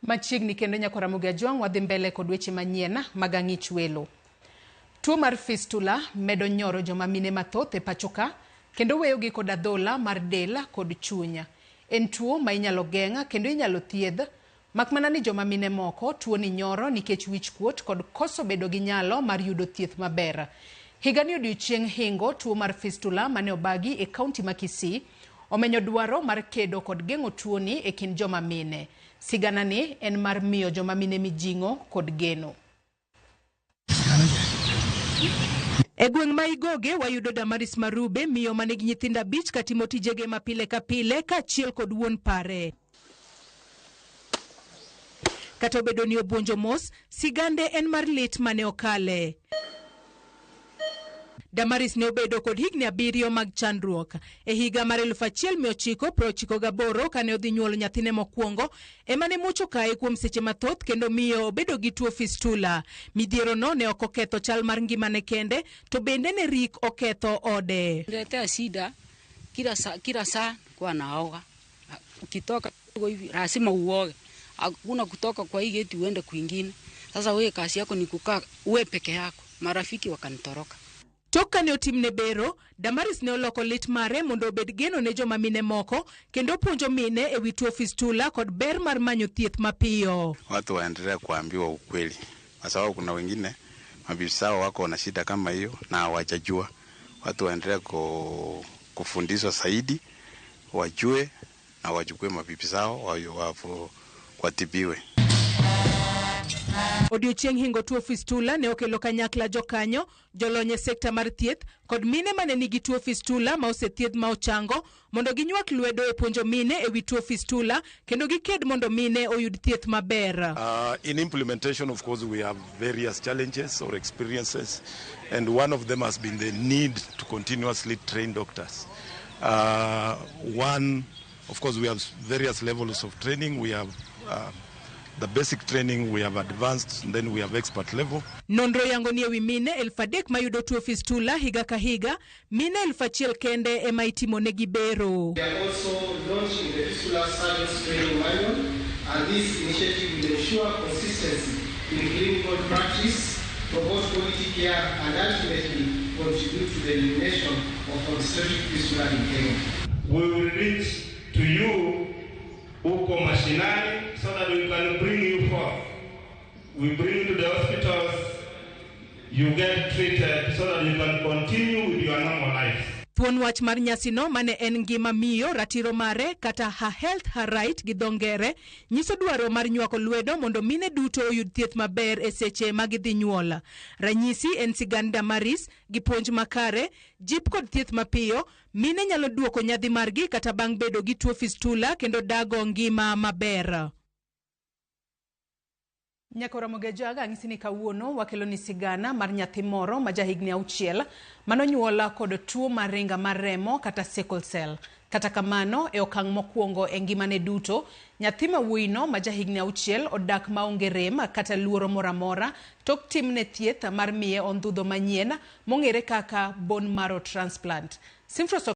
Machiegni kendo nyako Ramogi Ajwang' wadhi mbele kod weche manyien mag ang'ich welo. Tuo mar fistula medo nyoro joma mine mathoth e pachoka kendo weyogi kod adhola mar del kod chuny. En tuo ma inyalo geng' kendo inyalo thiedh mak mana ni joma mine moko tuo ni nyoro nikech wich kuot kod koso bedo gi nyalo mar yudo thieth maber. Higani odiochieng' hingo tuo mar fistula mane obagi e kaunti ma Kisii omenyo dwaro mar kedo kod geng'o tuoni e kind joma mine. Siganani en mar miyo joma mine mijing'o kod geno. E gweng' ma Igoge wayudo Damaris Marube, miyo manigi nyithindo 5 katimo tijege ma pile ka pile kaachiel kod wuon pare. Kata obedo ni obuonjo mos, sigande en mar lit mane okale. Damaris ne obedo kod higni 7 mag chandruok. E higa mar 1998 kane odhi nyuolo nyathine mokwongo, ema ne muoch okaye kuom seche mathoth kendo miyo obedo gi tuo fistula. Midhiero no ne ok oketho chal mar ngimane kende, to bende ne rik oketho ode. Niletea shida kila saa kwa naoga. Ukitoka hivi lazima uoge. Hakuna kutoka kwa hii geti uende kwingine. Sasa wewe kazi yako ni kukaa uwe peke yako. Marafiki wakanitoroka. Tok kane otimne bero, Damaris ne oloko lit mare mondo obed geno ne joma mine moko kendo puonjo mine e wi tuo fistula kod ber mar manyo thieth mapiyo. Watu waendelea kuambiwa ukweli, kwa sababu kuna wengine mabibi zao wako na shida kama hiyo na hawajajua. Watu waendelea kufundishwa zaidi, wajue na wachukue mabibi zao watibiwe. Odiochieng' hingo tuo fistula ne okelo kanyakla jokanyo, jolony e sekta mar thieth kod mine mane nigi tuo fistula ma osethiedh ma ochango mondo ginywak lwedo e puonjo mine e wi tuo fistula kendo giked mondo mine oyud thieth maber. In implementation, of course, we have various challenges or experiences, and one of them has been the need to continuously train doctors. One, of course, we have various levels of training. We have the basic training, we have advanced, and then we have expert level. Nonro yango ni ewi mine 3,000 mayudo tuo fistula higa ka higa, mine 1,000 kende ema itimo negi bero. We are also launching the Fistula Surgeons Training Manual, and this initiative will ensure consistency in clinical practice, promote quality care, and ultimately contribute to the elimination of obstetric fistula in Kenya. We will reach to you huko mashinani so that we can bring you forth. We bring you to the hospitals, you get treated so that you can continue with your normal life. Thuon wach mar nyasino mane en ngima miyo ratiro mare kata Her Health Her Right gi dho ngere nyiso dwaro mar nywako lwedo mondo mine duto oyud thieth maber e seche ma gidhi nyuol. Ranyisi en sigand Damaris gi puonj makare, jip kod thieth mapiyo, mine nyalo duoko nyadhi margi kata bang' bedo gi tuo fistula kendo dago ngima maber. Nyako Ramogi Ajaga ang'isi ni kawuono wakelo ni sigana mar nyathi moro ma jahigni 6 manonyuola kod tuo mar ringa mar remo kata sickle cell. Kata kamano, e okang' mokwongo e ngimane duto, nyathi ma wuoyino ma jahigni 6 odak maonge rem kata luoro moro amora tok timne thieth mar miye ondhudho manyien mong'ere kaka bone marrow transplant. Simfros